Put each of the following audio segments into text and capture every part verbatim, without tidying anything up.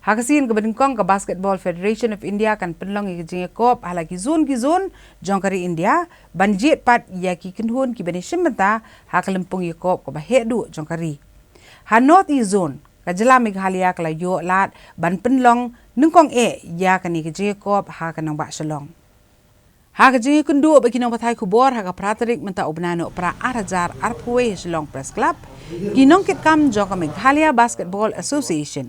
Ha ka sien kaba nyngkong, ka Basketball Federation of India kan pynlong ïa ka jingïakop ha la ki zone ki zone jong ka ri India, ban jied pat ïa ki kynhun kiban ïashim bynta ha ka lympung ïakop kaba heh duh jong ka ri. Ha North East Zone, ka jylla Meghalaya ka la ïoh lad ban pynlong nyngkong eh ïa kane ka jingïakop ha ka nongbah Shillong. Ha ka jingïakynduh bad ki nongpathai khubor ha ka phra tarik mynta u bnai Nohprah ar hajar arphew wei ha Shillong Press Club, ki nongkitkam jong ka Meghalaya Basketball Association,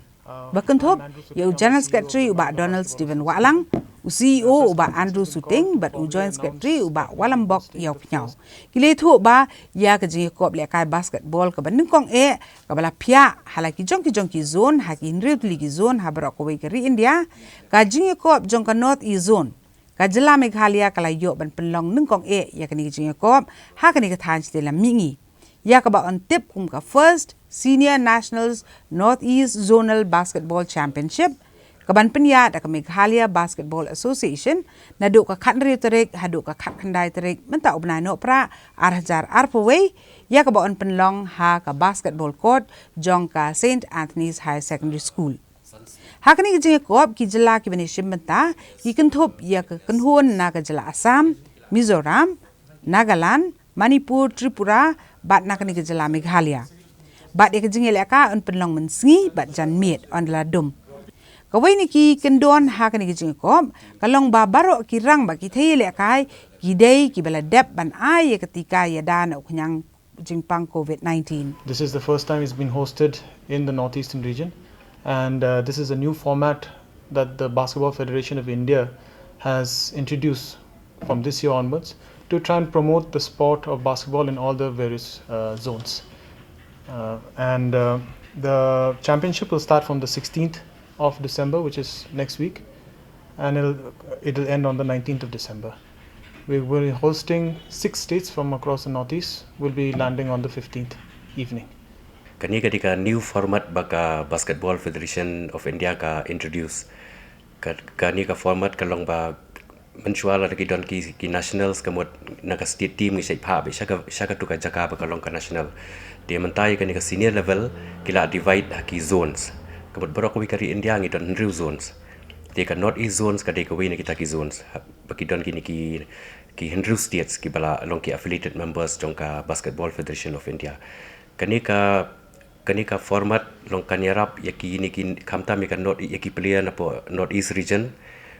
ba kynthup ïa u General Secretary u Bah Donald Stephen Wahlang, u C E O u Bah Andrew Suting bad u Joint Secretary u Bah Walambok Ïawphniaw, ki la ïathuh ba ïa ka jingïakop lehkai basketball kaba nyngkong eh kaba la phiah ha la ki jong ki jong ki zone ha ki hynriew tylli ki zone ha baroh kawei ka ri India, ka jingïakop jong ka North East Zone, ka jylla Meghalaya ka la ïoh ban pynlong nyngkong eh ïa kane ka jingïakop ha kane ka thaiñ shatei lam mihngi, ïa kaba yn tip kum ka First Senior Nationals North East Zonal Basketball Championship, kaban pynïaid da ka Meghalaya Basketball Association naduh ka khathynriew tarik haduh ka khatkhyndai tarik mynta u bnai Nohprah ar hajar arphew wei, ïa kaba yn pynlong ha ka basketball court jong ka Saint Anthony's Higher Secondary School. Ha kane ka jingïakop, ki jylla kiban ïashim bynta ki kynthup ïa ka kynhun na ka jylla Assam, Mizoram, Nagaland, Manipur, Tripura bad na kane ka jylla Meghalaya. Bad ïa ka jingïalehkai yn pynlong mynsngi bad janmiet, ynda la dum. Kawei na ki kyndon ha kane ka jingïakop ka long ba baroh ki rang bad ki thei ïalehkai ki dei kiba la dep ban ai ïa ka tika ïada na u khñiang jingpang COVID nineteen. This is the first time it's been hosted in the Northeastern region, and uh, this is a new format that the Basketball Federation of India has introduced from this year onwards to try and promote the sport of basketball in all the various uh, zones. Uh, and uh, the championship will start from the sixteenth of December, which is next week, and it'll, it'll end on the nineteenth of December. We will be hosting six states from across the Northeast. Will be landing on the fifteenth evening. Kane ka dei ka new format ba ka Basketball Federation of India ka introduce. Ka, kane ka format ka long ba mynshuwa lada ki don ki, ki nationals, ka mut na ka state team ngi shait phah beit sha ka, sha katu ka jaka ba ka long ka national. Te mynta ïa kane ka senior level ki la divide ha ki zones. Ka mut baroh kawei ka ri India ngi don hynriew zones. Te ka North East zones ka dei kawei na kita ki zones. Ha, ba ki don kine ki, ki hynriew states kiba la long ki affiliated members jong ka Basketball Federation of India. Kane ka, kane ka format long kan ïarap ïa kine ki, khamtam ïa ka North, ïa ki player napoh North East region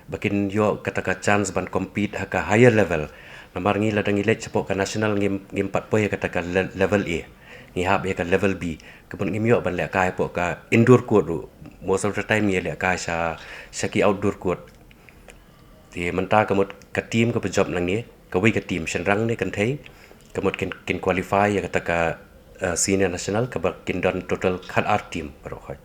ba kin ïoh kata ka chance ban compete ha ka higher level. Namar ngi lada ngi leit shapoh ka national ngim, ngim pat poi ha kata ka le-, level A. Ngi hap ïa ka level B. Ka mut ngim ïoh ban lehkai hapoh ka indoor court ruh. Most of the time ngi lehkai sha, sha ki outdoor court. Te mynta ka mut ka team kaba jop nangne, kawei ka team shynrang ne kynthei, ka mut kin, kin qualify ïa kata ka uh, senior national kaba kin don total khatar team baroh khoit.